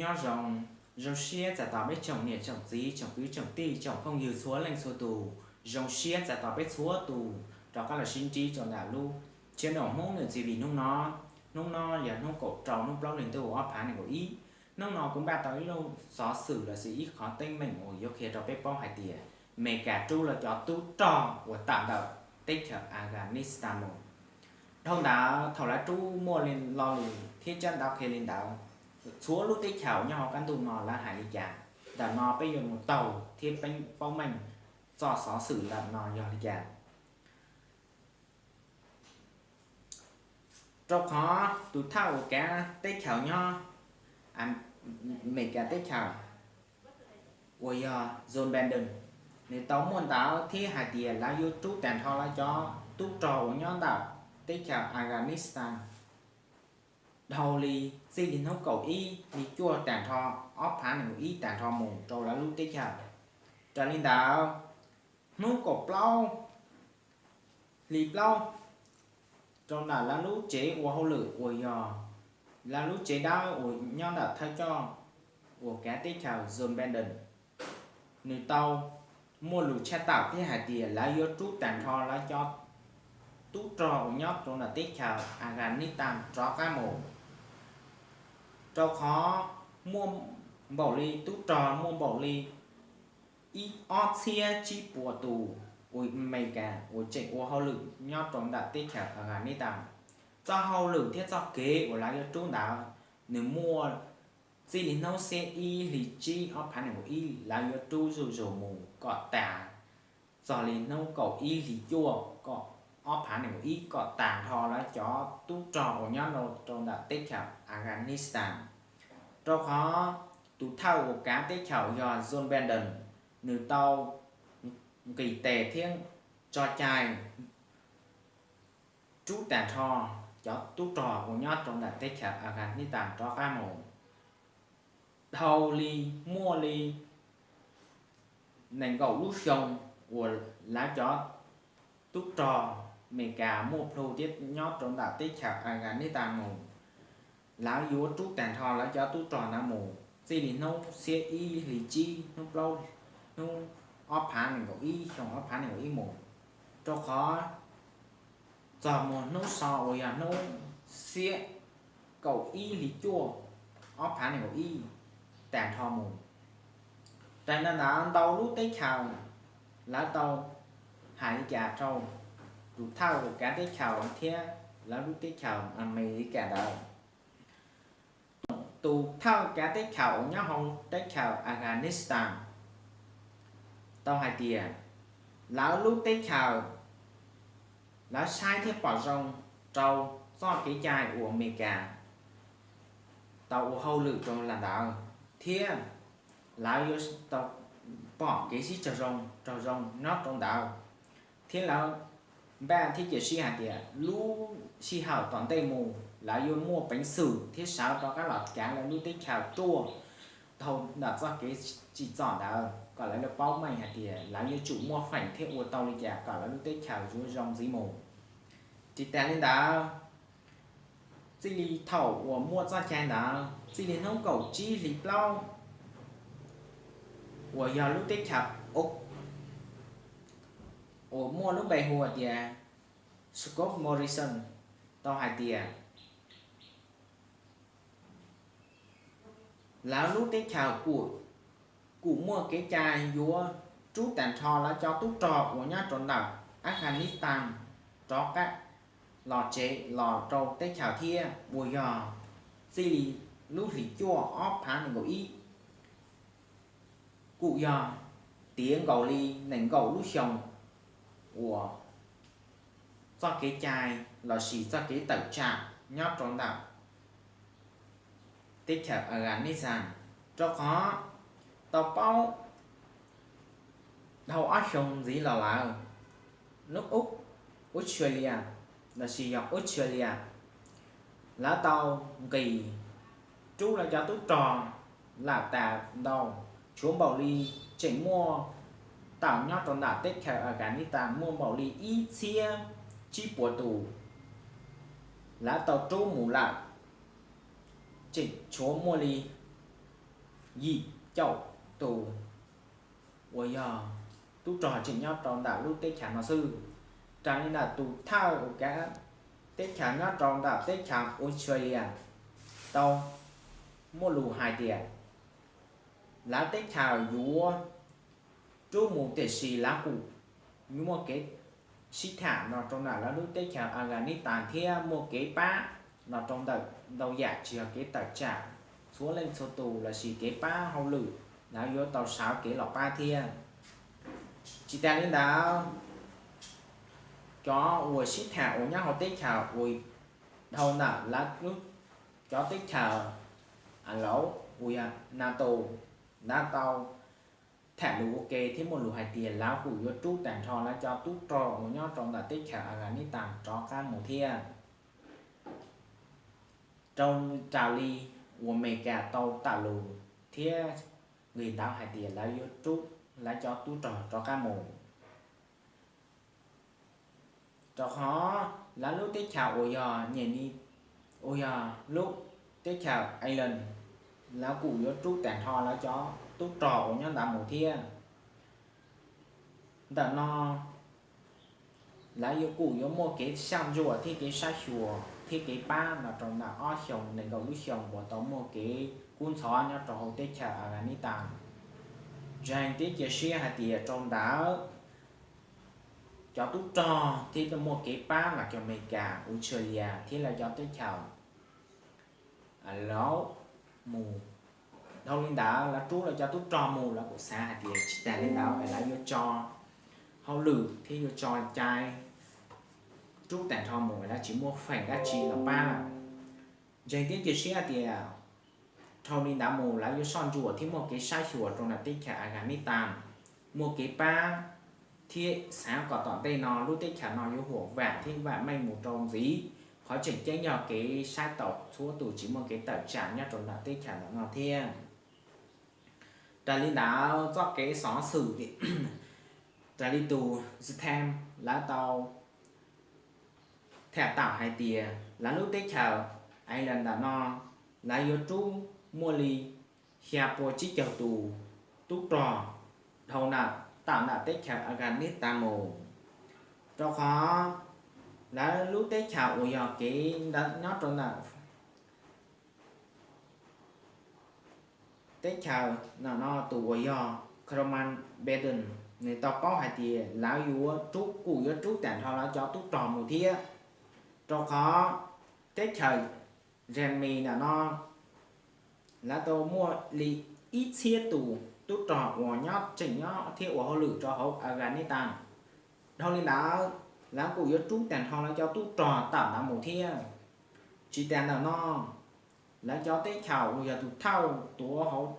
Nyob zoo, zoo siab txais tos peb tsoom niam tsoom txiv tsoom kwv tsoom tij tsoom phooj ywg txhua leej txhua tus, zoo siab txais tos peb txhua tus rov qab los sib ntsib rau ntawm lub channel Hmoob News T V hnub no. Hnub no yog hnub kaum rau hnub plaub hli ntuj ob phav nees nkaum ib. Hnub no kuv npaj tau ib lub xov xwm los sis ib qhov teeb meem uas yuav qhia rau peb paub hais tias Amelikas rub lawv cov tub rog uas tawm ntawm teb chaws Afghanistan mus. Dhau ntawd thaum lawv rub muaj li lo lus thiab tsab ntawv qhia li ntawd, txhua lub teb chaws nyob hauv qab ntuj no lawv hais li cas, ntawm no peb yuav mus taug thiab peb paub meej txoj xov xwm ntawm no yog li cas. Rau qhov tus thawj uas kav teb chaws nyob Amelikas teb chaws uas yog Joe Biden, nws tau muaj ntawv thiab hais tias lawv yuav rub tag nrho lawv cov tub rog uas nyob ntawm teb chaws Afghanistan dhau li txij li hnub kaum ib hli cuaj tag nrho, ob phav nees nkaum ib tag nrho mus rau lawv lub teb chaws. Raws li ntawd, hnub kaum plaub hli plaub, rau ntawm lawv lub tsev ua hauj lwm uas yog lawv lub tsev dawb uas nyob ntawm thawj coj uas kav teb chaws Joe Biden, nws tau muaj lus tshaj tawm thiab hais tias lawv yuav rub tag nrho lawv cov tub rog uas nyob rau ntawm teb chaws Afghanistan rov qab mus, rau qhov muaj npaum li tub rog muaj npaum li ib ob txhiab tsib puas tus uas Amelikas uas tseem ua hauj lwm nyob rau ntawm teb chaws Afghanistan. Txoj hauj lwm thiab txoj kev uas lawv yuav rub ntawd, nws muaj txij li hnub xiab ib hli tsib ob phav nees nkaum ib lawv yuav rub zuj zus mus kom tas, txog li hnub kaum ib hli cuaj kom ob phav nees nkaum ib kom tag nrho lawv cov tub rog uas nyob rau ntawm teb chaws Afghanistan. Rau qhov tus thawj uas kav teb chaws yog Joe Biden, nws tau nqis tes thiab tso cai rub tag nrho cov tub rog uas nyob rau ntawm teb chaws Afghanistan rov qab mus. Dhau li muaj li nees nkaum lub xyoo uas lawv cov tub rog Amelikas muaj plhu thiab nyob rau ntawm teb chaws Afghanistan mus, lawv yuav rub tag nrho lawv cov tub rog ntawd mus txij li hnub xiab ib hli tsib, hnub plaub, hnub ob phav nees nkaum ib, xyoo ob phav nees nkaum ib mus, rau qhov txog mus hnub so uas yog hnub xiab kaum ib hli cuaj, ob phav nees nkaum ib tag nrho mus. Raws li ntawd ntau lub teb chaws lawv tau hais li cas rau tus thawj kav teb chaws thiab lawv lub teb chaws Amelikas ntawd. Tus thawj kav teb chaws uas nyob hauv teb chaws Afghanistan tau hais tias lawv lub teb chaws, lawv saib thiab pom zoo rau txoj kev cai uas Amelikas tau ua hauj lwm rau ntawd, thiab lawv yuav tau pom kev sib raug zoo raug zoo nyob rau ntawd, thiab lawv npaj thiab cia siab hais tias lub sij hawm tom ntej mus lawv yuav muaj peev xwm thiab sawv rov qab los kav lawv lub teb chaws ruaj dhau ntawm txoj kev tsim txom ntawd, kom lawv paub meej hais tias lawv yuav tsum muaj feem thiab ua tau li cas kom lawv lub teb chaws yuav zoo ntxiv mus. Tsis tas li ntawd, txij li thaum uas muaj txoj cai ntawd, txij li hnub kaum tsib hli plaub, uas yog lub teb chaws uas muaj lub npe hu tias Scott Morrison tau hais tias lawv lub teb chaws kuj muaj kev cai yuav rub tag nrho lawv cov tub rog uas nyob rau ntawm Afghanistan rov qab los tsev los rau teb chaws thiab, uas yog txij li lub hlis cuaj ob phav nees nkaum ib, kuj yog tiav nkaus li nees nkaum lub xyoo uas txoj kev cai lossis txoj kev tawm tsam nyob rau ntawm teb chaws Afghanistan, rau qhov tau paub dhau ob xyoo ntxiv los lawm, lub Australia lossis yog Australia, lawv tau nqis rub lawv cov tub rog lawm tas ntau, tshuav npaum li tseem muaj tawm nyob rau ntawm teb chaws Afghanistan muaj npaum li ib txhiab tsib puas tus, lawv tau rub mus lawm, tseem tshuav muaj li yim caum tus uas yog tub rog tseem nyob rau ntawm lub teb chaws no xwb. Raws li ntawm tus thawj ua kav teb chaws nyob rau ntawm teb chaws Australia tau muaj lus hais tias lawv teb chaws yuav rub mus tiam sis lawv kuj yuav muaj kev sib tham los rau ntawm lawv lub teb chaws Afghanistan thiab muaj kev pab los rau ntawm ntau yam tsis yog kev tawm tsam txhua leej txhua tus lossis kev pab hauj lwm, lawv yuav tau sawv kev los pab thiab. Tsis tas li ntawd, cov uas sib tham uas nyob hauv teb chaws uas dhau ntawm lawv cov teb chaws, a, lawv uas yog NATO, lawv tau tham lus ua ke thiab muaj lus hais tias lawv kuj yuav rub tag nrho lawv cov tub rog uas nyob rau ntawm teb chaws Afghanistan rov qab mus thiab. Rau, raws li uas Amelikas tau tawm lus thiab nqis ntawv hais tias lawv yuav rub lawv cov tub rog rov qab mus, rau qhov lawv lub teb chaws uas yog nyem ni, uas yog lub teb chaws Ireland, lawv kuj yuav rub tag nrho lawv cov tub rog uas nyob ntawd mus thiab. Ntawm no lawv yuav kuj yuav muaj kev saj ntsuam thiab kev saib xyuas thiab kev pab los rau ntawm ob xyoos nees nkaum lub xyoo uas tau muaj kev kub ntxhov nyob rau hauv teb chaws Afghanistan. Ntseeg thiab cia siab hais tias rau ntawd cov tub rog thiab muaj kev pab los rau Amelikas, Australia thiab lawv cov teb chaws lawv mus. Dhau li ntawd lawv rub lawv cov tub rog mus, lawv kuj xav hais tias tsis tas li ntawd es lawv yuav tso hauj lwm thiab yuav tso cai rub tag nrho mus, lawv tsis muaj feem dab tsi los pab lawm. Ntseeg thiab cia siab tias dhau li ntawd mus lawv yuav soj ntsuam thiab muaj kev saib xyuas rau ntawm teb chaws Afghanistan, muaj kev pab thiab xav kom tom ntej no lub teb chaws no yuav huam vam thiab vam meej mus rau ntxiv. Qhov tseem ceeb yog kev saib taus txhua tus tsis muaj kev tawm tsam nyob rau ntawm teb chaws ntawm no thiab. Raws li ntawd txoj kev xov xwm, raws li tus Stam lawv tau tham tawm hais tias lawv lub teb chaws Ireland ntawm no lawv yuav rub muaj li xya puas tsib caug tus tub rog dhau ntawm, tawm ntawm teb chaws Afghanistan mus, rau qhov lawv lub teb chaws uas yog kev nyob rau ntawm teb chaws no, tus uas yog Carmen Bedden, nws tau paub hais tias lawv yuav rub, kuj yuav rub tag nrho lawv cov tub rog mus thiab, rau qhov teb chaws Germany ntawm no lawv tau muaj li ib txhiab tus tub rog uas nyob tseem nyob thiab ua hauj lwm rau hauv Afghanistan. Dhau li ntawd lawv kuj yuav rub tag nrho lawv cov tub rog tawm ntawd mus thiab. Tsis tas ntawm no, lawv cov teb chaws uas yog tus thawj tuav hauv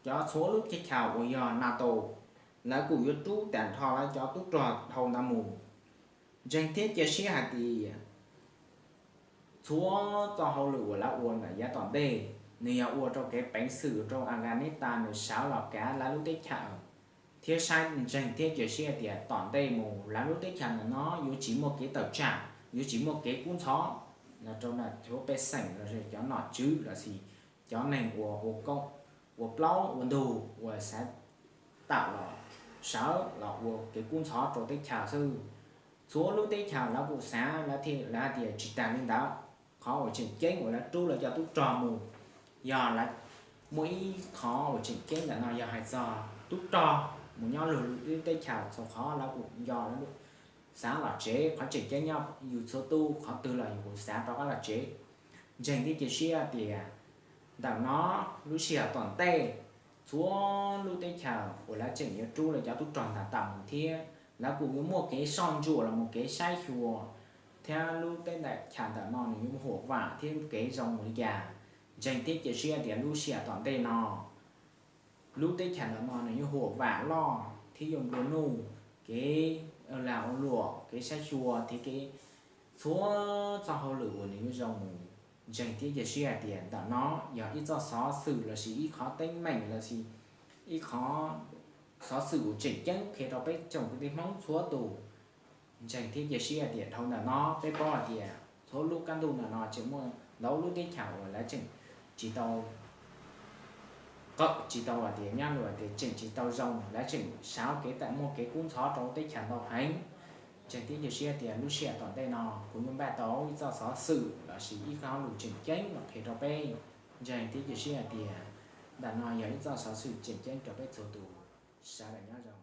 cov txhua lub teb chaws uas yog NATO, lawv kuj yuav rub tag nrho lawv cov tub rog dhau ntawd mus. Ntseeg thiab cia siab hais tias txhua txoj hauj lwm uas lawv ua ntawm yav tom ntej, nws yog ua rau kev peev xwm rau Afghanistan nws sawv los kav lawv lub teb chaws, thiab saib ntseeg thiab cia siab tias tom ntej mus lawv lub teb chaws ntawm no yuav tsis muaj kev tawm tsam, yuav tsis muaj kev kub ntxhov los rau ntawm cov pej xeem los sis cov nom tswv los sis cov neeg uas ua plaub ua ntug uas xav tawm los sawv los ua kev kub ntxhov rau teb chaws xwb. Txhua lub teb chaws lawv kuj xav, lawv thiaj lawv hais tias tsis tas li ntawd, qhov uas tseem ceeb uas lawv rub lawv cov tub rog mus, yog lawv muaj ib qhov uas tseem ceeb ntawm no yog hais txog tub rog mus nyob luag lub teb chaws, txhua qhov lawv kuj nco lawv xav los tsev. Qhov tseem ceeb nyob yus txhua tus, qhov twg los yus kuj xav rov qab los tsev. Ntseeg thiab cia siab tias ntawm no lub sij hawm tom ntej, txhua lub teb chaws uas lawv tseem yuav rub lawv cov tub rog ntawd tawm mus thiab lawv kuj yuav muaj kev soj ntsuam los mus kev saib xyuas thiab lub teb chaws ntawm no nws yuav huam vam thiab kev zoo mus li cas. Ntseeg thiab cia siab tias lub sij hawm tom ntej no lub teb chaws ntawm no nws yuav huam vam loj thiab yuav nplua nuj, kev lag ua luam, kev saib xyuas thiab kev txhua txoj hauj lwm uas nws yuav zoo mus. Ntseeg thiab cia siab hais tias ntawm no yog ib txoj xov xwm los sis ib qhov teeb meem los sis ib qhov xov xwm uas tseem ceeb qhia rau peb tsoom kwv tij Hmoob txhua tus. Ntseeg thiab cia siab hais tias dhau ntawm no peb paub hais tias txhua lub qab ntuj ntawm no tseem muaj ntau lub teb chaws uas lawv tseem tsis tau qawm tsis tau hais tias nyob li hais tias tseem tsis tau zoo, lawv tseem sawv kev tawm muaj kev kub ntxhov rau teb chaws ntau heev. Ntseeg thiab cia siab tias lub sij hawm tom ntej no kuv yuav npaj tau ib txoj xov xwm lossis ib qho lus tseem ceeb los qhia rau peb. Ntseeg thiab cia siab hais tias ntawm no yog ib txoj xov xwm tseem ceeb rau peb txhua tus. Sawv daws nyob zoo.